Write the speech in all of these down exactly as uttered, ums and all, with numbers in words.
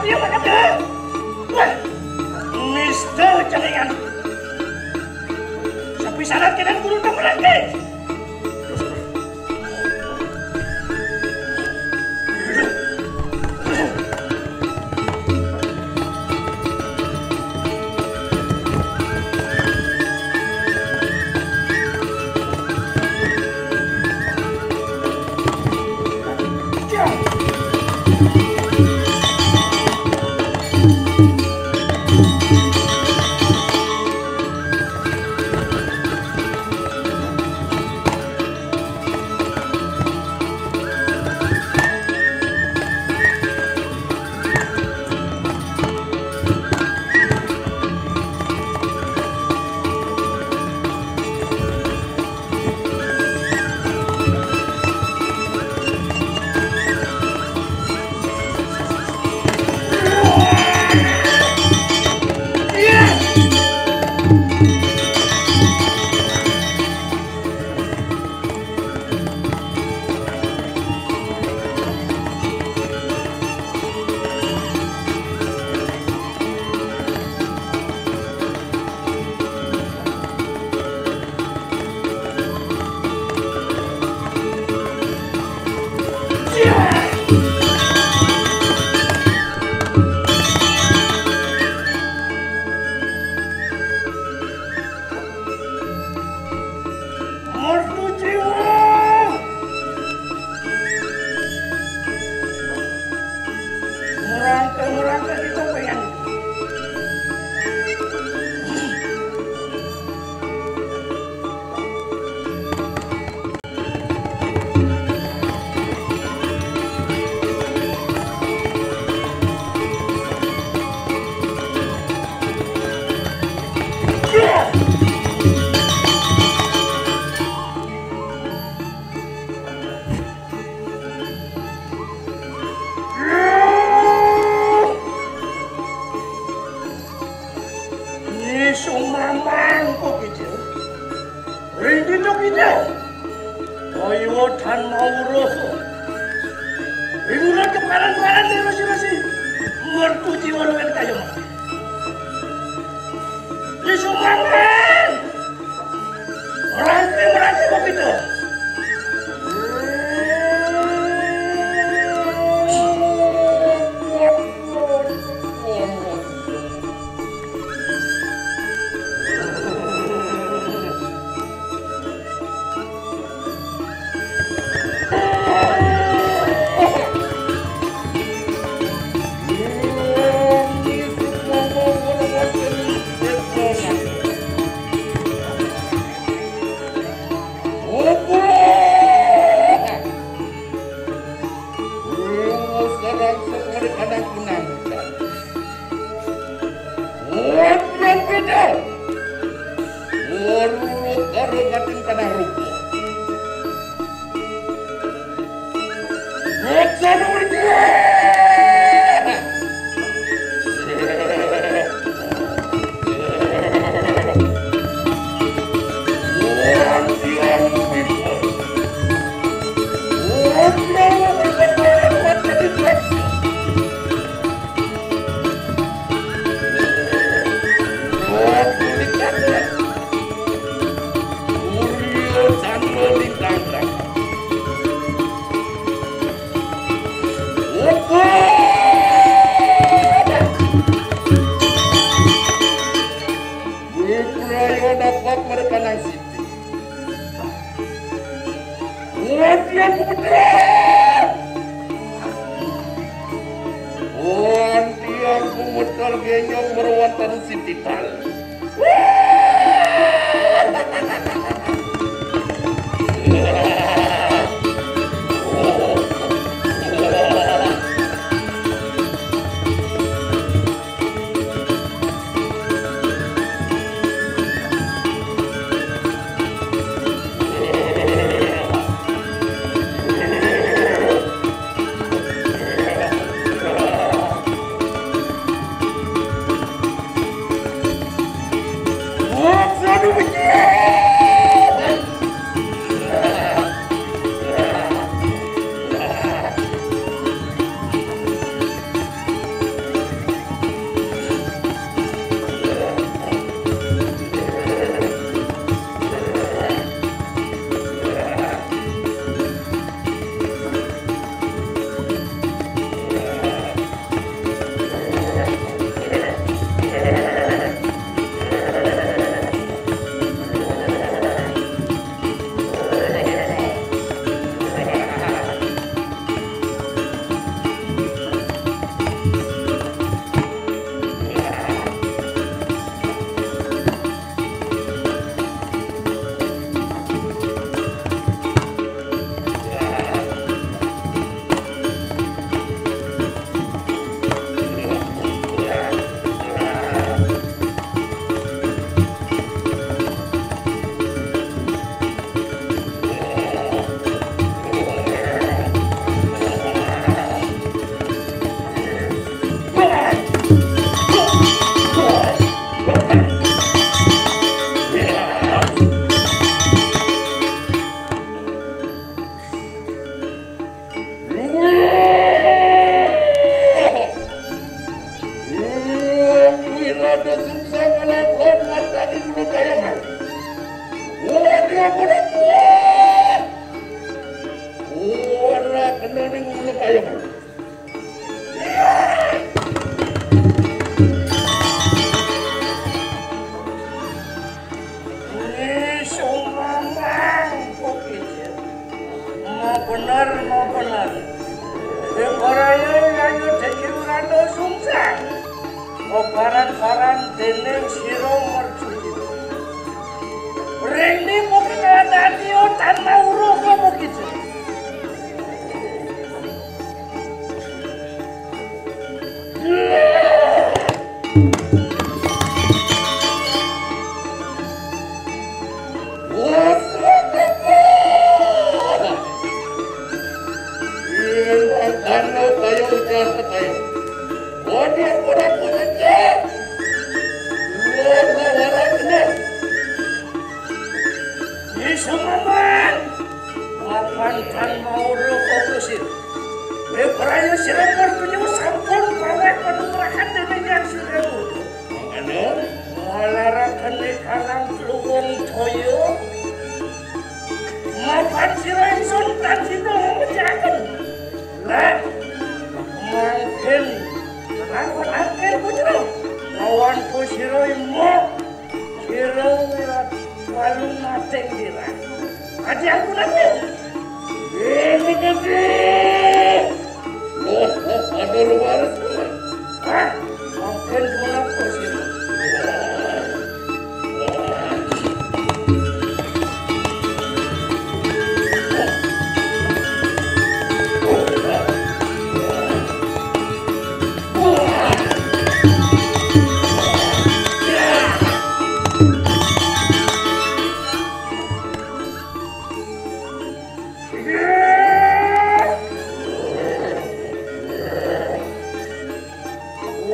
Iya, Pak Kapten. Wah, Mister Celingan. Sapi syarat kalian guru tak mengerti. Mertujiwa! Merangka-merangka kita pengen. Ni sumamang ko kita. Ringgit kita. Ayo tan mau roh. Hiburan keparan-paran ni rasi-rasi. Mertujiwa luwen kayo. Ni sumamang. Meranti, meranti begitu. Sekarang seorang anak menang. Kuat dan beda. Urut karo kating tanah rupa. Kuat sama berjuang. Ning mulih ayo. Ini sumamang kok iki. Mau bener, mau bener. Sing ora yo, ayo dadi ora tau sungsang. Obaran-baran dening sira mercuci. Rene mungkin ngatani otan mau roh apa gitu. Ini sumamang. Papan kang mau roh kusir. Bebrayo sira mertunyo sampun bawah penumrakan dening yang sudah. Mangane, ngalaraken kalang kluwung toya. Mapan sira ingsun tan sida ngejaken. Lah, mangkin, aku akhir putra. Lawan kusira imo. Kira-kira walu mating kira. Adi aku nanti. Ini gede. Loh, ada luar. Hah? Makin kenapa sih?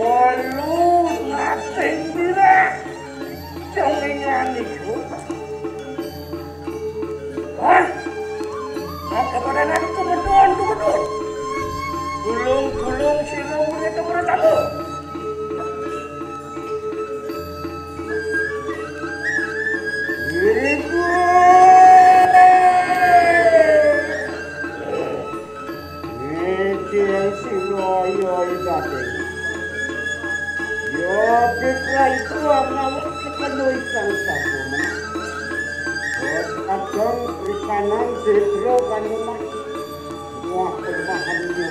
Walu nating dirah. Jangan iku. Hah? Maka pada nanti kemudian, kemudian. Gulung-gulung sira murid kemudian tamu. Iku. Iki sira ya idate. Ya, Pitra itu ana sepenuh ikang sampun. Kadang perikanan sedro kanduman. Wah, kelemahannya.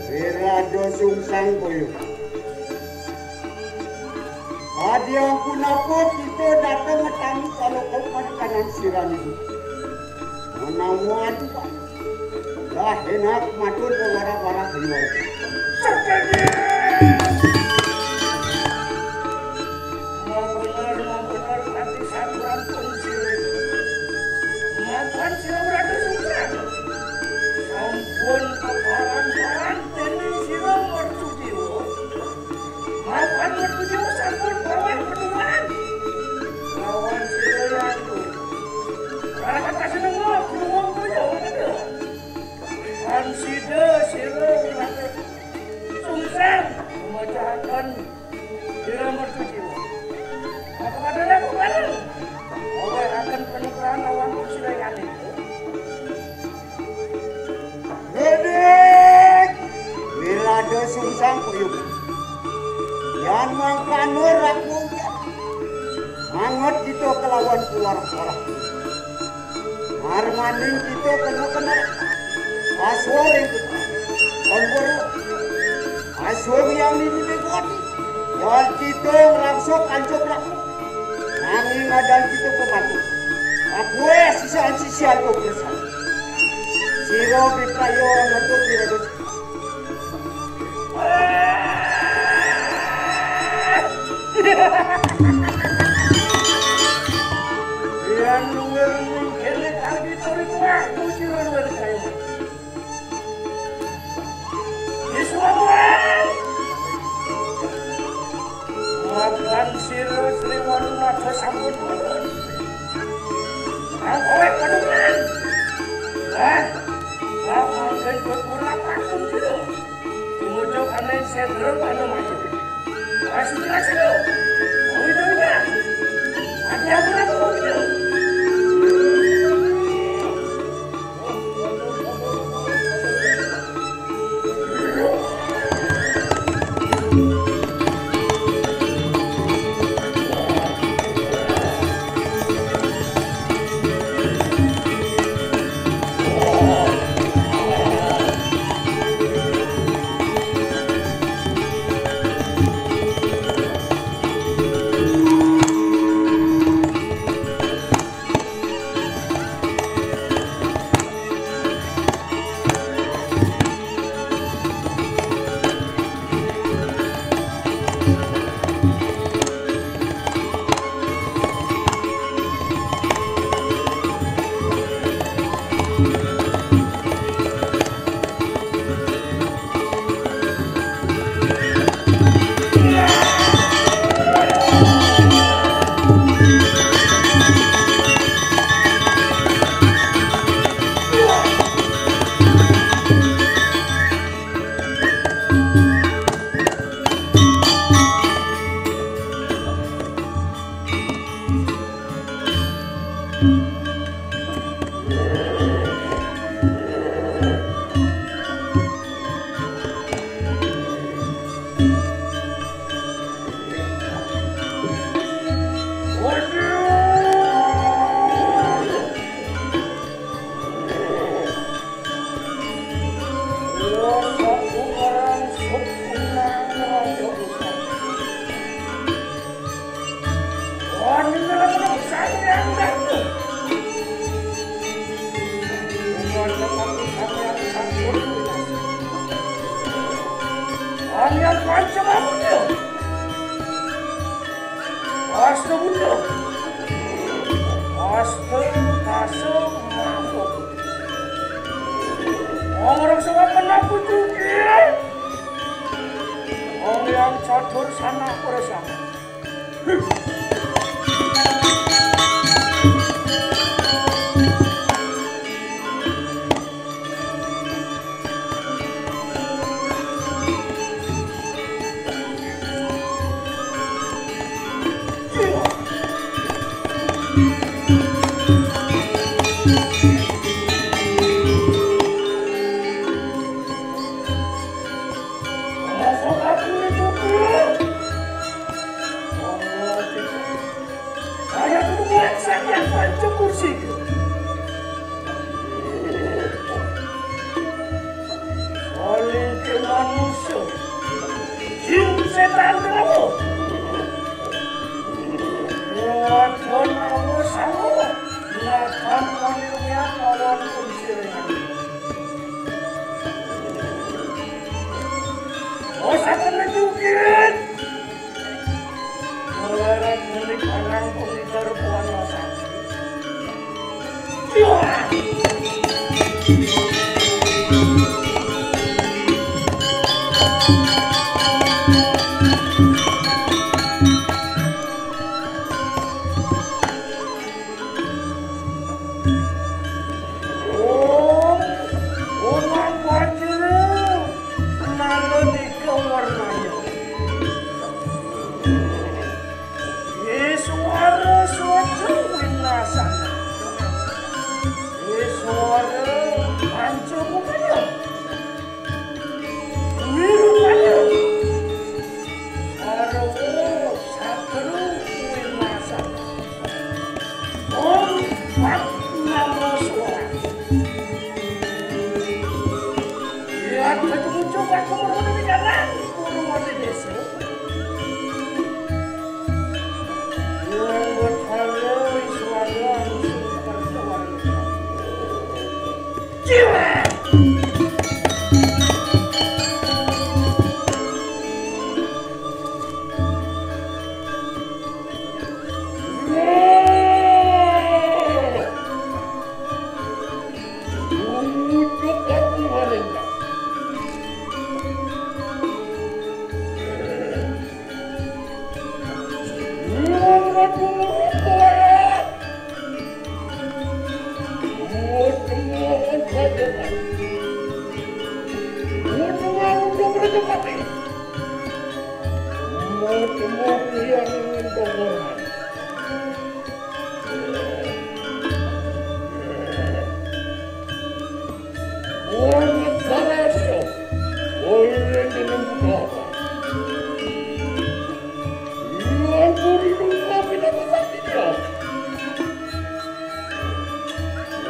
Wirado sungsang koyo. Adi punapa kita dateng ngetangi kaloka marikanan siraniku. Menawa adi, Pak. Lah, enak matur pewarak-warak liwat. Mabener, mabener, ati sampurampun sirih. Mapan sira Wirado sungsang. Kan dira mertuju. Apa kadang aku bareng? Oleh akan penukaran lawan kursi layanan itu. Gedeg! Wirada sungsang kuyup. Yan mangkana raku ujar. Mangot kita kelawan pular korak. Marmaning kita kena-kena. Aswa ring putra. Kon guru. Aswa yang nini degoni. Yan kita ngrangsa kanca prabu. Nanging adan kita pemati. Aku sisian-sisian ugrasan. Sira biprayo ngetuk dirados. Yan luwir ning kene kang diturut waktu sira luwir kaya. Iswawan! Makan sira Sri Warunata sampun purun. Nang kowe penurunan. Lah, lah mangken kowe kurang pantun sira. Tumuju kane sedra kane maju. Wis jelas itu. Wis jelas. Ada apa lagi mau gitu? Hanya panca mampunya. Asta Buddha. Asta Kasa Mampu. Orang sama kena kutu dia. Orang yang catur sana bersama. Kaya kudu nguwat saking panca kursi. Saling ke manusia. Jin setan dewa. Nguwat nawa sama. Ngakan manusia lawan kursi. Oh, sakit jukit. Melarat menik anang pengitar buana saksi. Oh, Unang Wajra, nalika warnanya. Aku muncul, aku merunding di jalan, aku merunding di desa. Yang berharga suara langsung bersuara. Jiwa. Untuk aku merintah. Untuk aku merintah. Untuk aku merintah. Untuk aku merintah. Mau semua yang ingin kau. Orang Sarasyo, orang dengan apa? Yang beri rumah pindah ke sakitnya.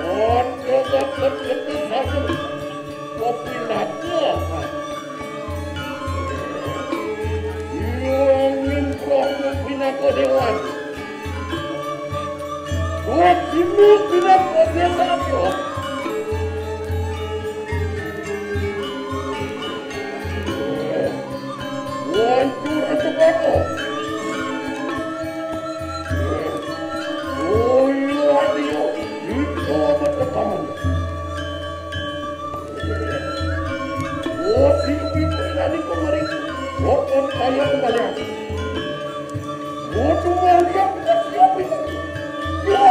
Ada dapat lebih satu. Kopi lagi apa? Yang ingin rohmu pindah ke dewan. Buat sini tidak berbiasa apa? Hancur atau apa? Oh, iya, iya. Itu apa pertama? Oh, si ibu tadi kemarin. Oh, saya kembali. Oh, cuma lihat, siapa itu? Ya.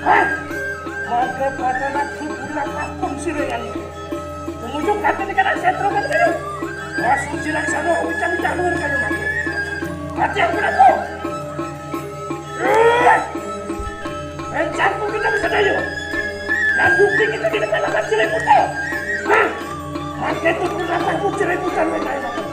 Hah? Mangke pada nak kubur nak pun siringan. Tumuju kate di kanan setro kan kayu. Masuk silang sana, ucap-ucap luar kayu mangke. Mati aku nak kau. Rencangku kita bisa dayo. Dan bukti kita di depan amat sirai putar. Hah? Mangke itu pun akan ku sirai putar, weh, kayu mangke.